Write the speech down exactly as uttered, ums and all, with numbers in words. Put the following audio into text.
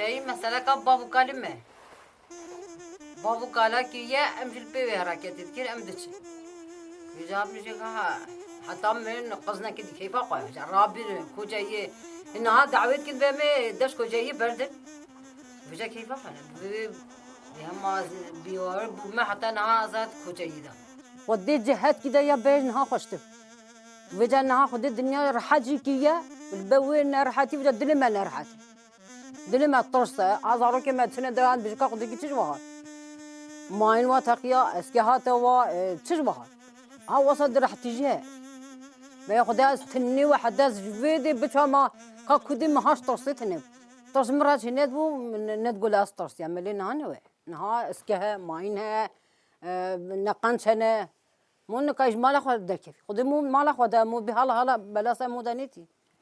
Ey meseleka bav û kalê me. Bav û kala kiriye, em jî li pê wê hereketê dikir, em diçin. Vêca min jî ha, heta min qiznek di keyfa xwe, vêca rabîrin, kocayê. Niha dawet kin be me, deş kocayê berdin. Vêca keyfa xwe ne. Vê, vê hema bîwar bû me, heta niha azad kocayê da. Xwedê cehet kî de ya bej niha xweştir. Vêca niha xwedê dinya rehet jî kiriye, li be wê nerehetî, vêca dilê me nerehet. Dilê me tirs e, a zarokê me çine deran bijika xwe dikî çi ji wiha. Mayîn wa teqiya, eske hate wa, e, çi ji wiha. Ha wasa di rehtî jî he. Veya xwedê ez tinî we hede ez ji vê dê biçama ka kudê min haş tirsê tinê. Tirs min re çê nedibû, min nedgule ez tirsiya, me lê niha ne we. Niha eske he, mayîn he, e, neqenc hene. Mû nika ji mala xwe derkevî. Xwedê mû mala xwe de, mû bî hala hala belasa mû de nêtî.